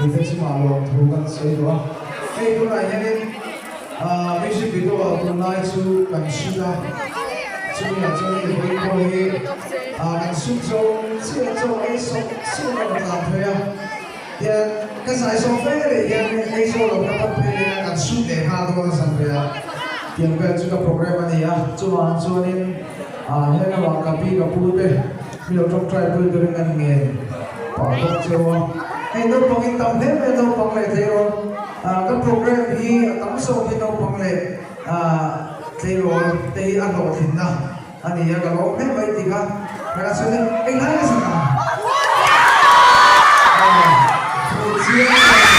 mipuite chungah lawmthu kan sawi duh a. Hei tunah hianin music video ah tunlai chu kan shoot a, chumi ah chuan hei vawiin pawh hi kan shoot zo chiah chaw ei sawk sawk a rawn tlan phei a, tian ka zai zawh fe leh hian ei zawh lo ka pan phei leh a kan shoot leh nghal dawn a zan rei ah tiang vel chu ka program a ni a, chuvang chuanin he lamah ka pi ka pu te Mi lo tawngtai pui turin an ngen pah bawk cheu a. Hei naupang in tam hle mai a, naupang leh tleirawl kan program hi a tam zawk hi naupang leh tleirawl te hi a hlawhtlinna a ni a, ka lawm hle mai tih kha ka la sawi a, englai ka sak ang? Fuh chiang.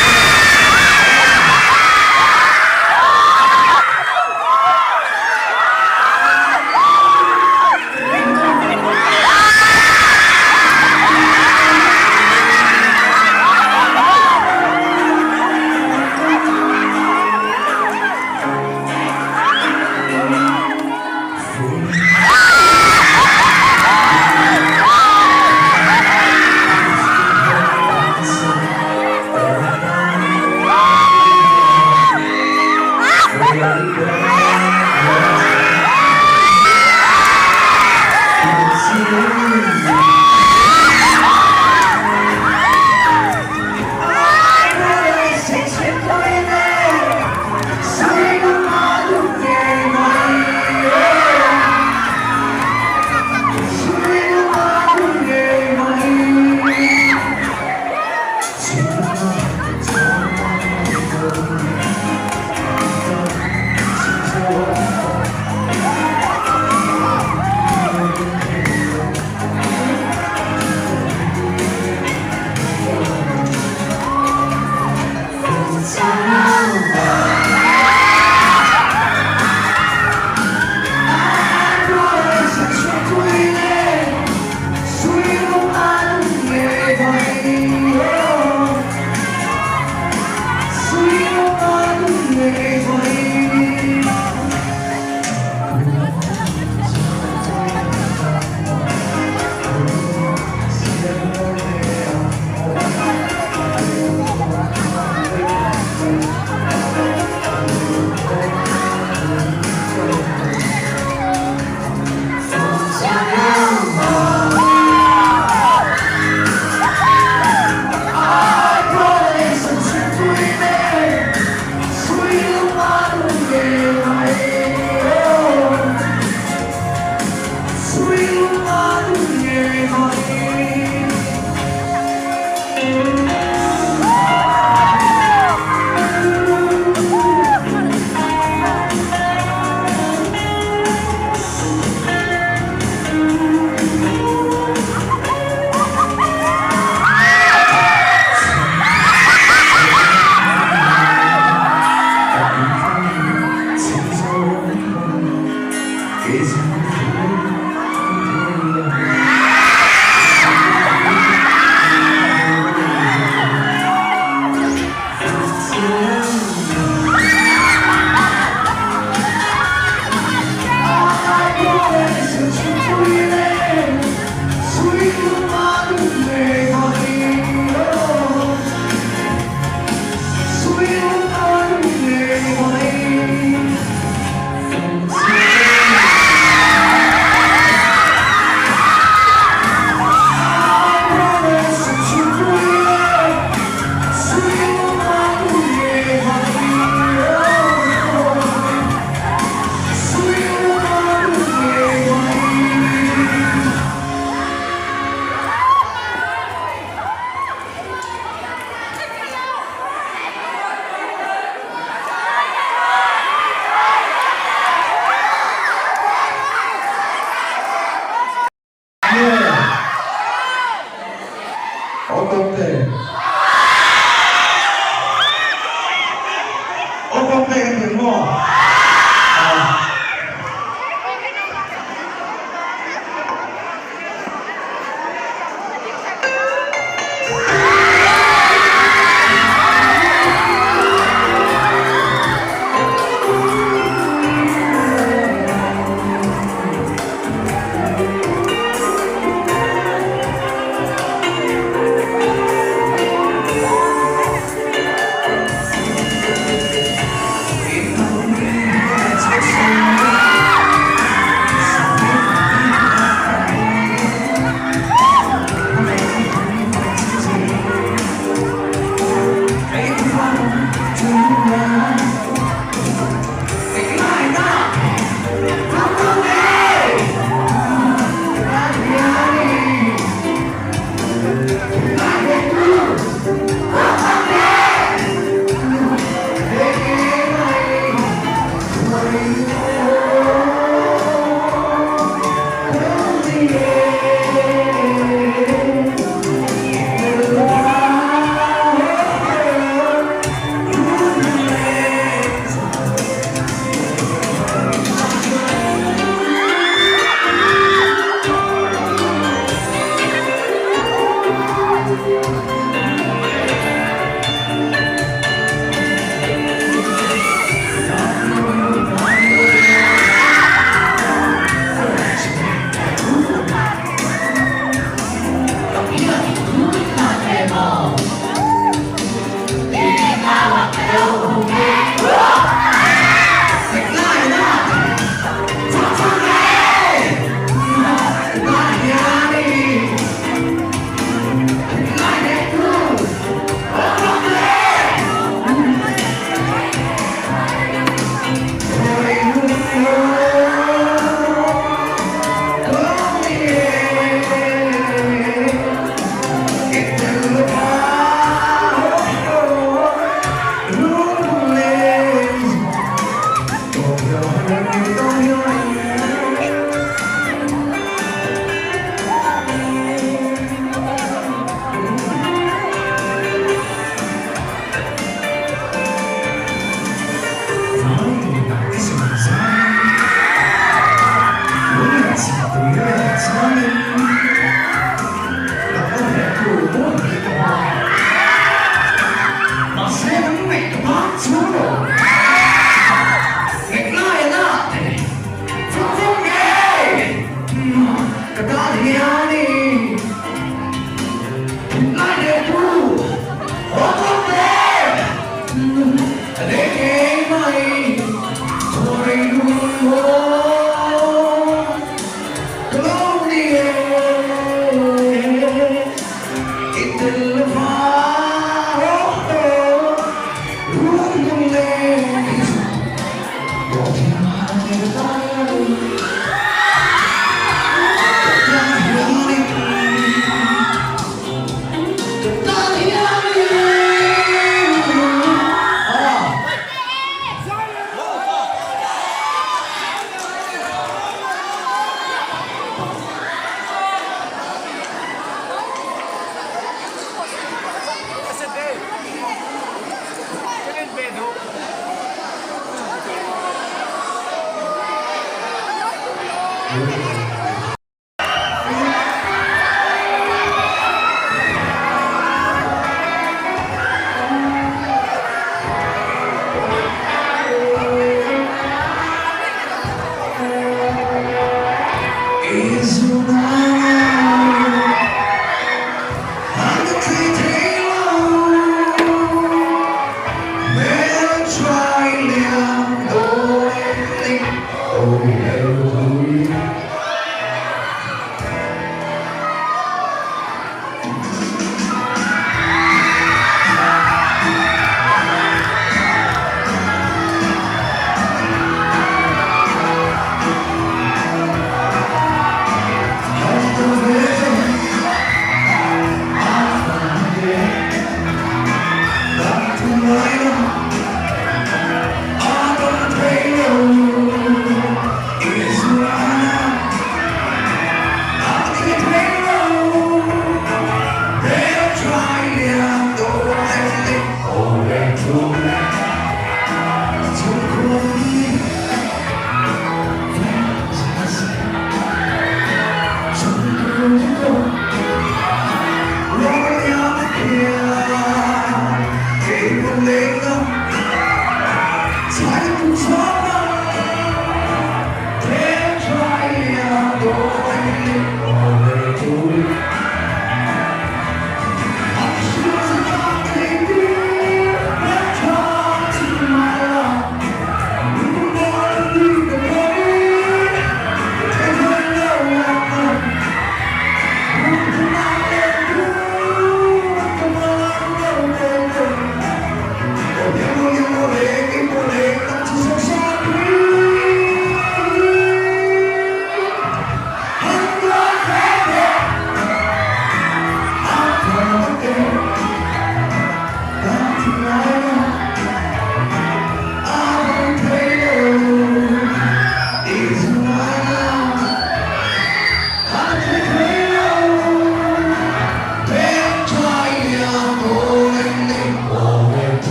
Nia.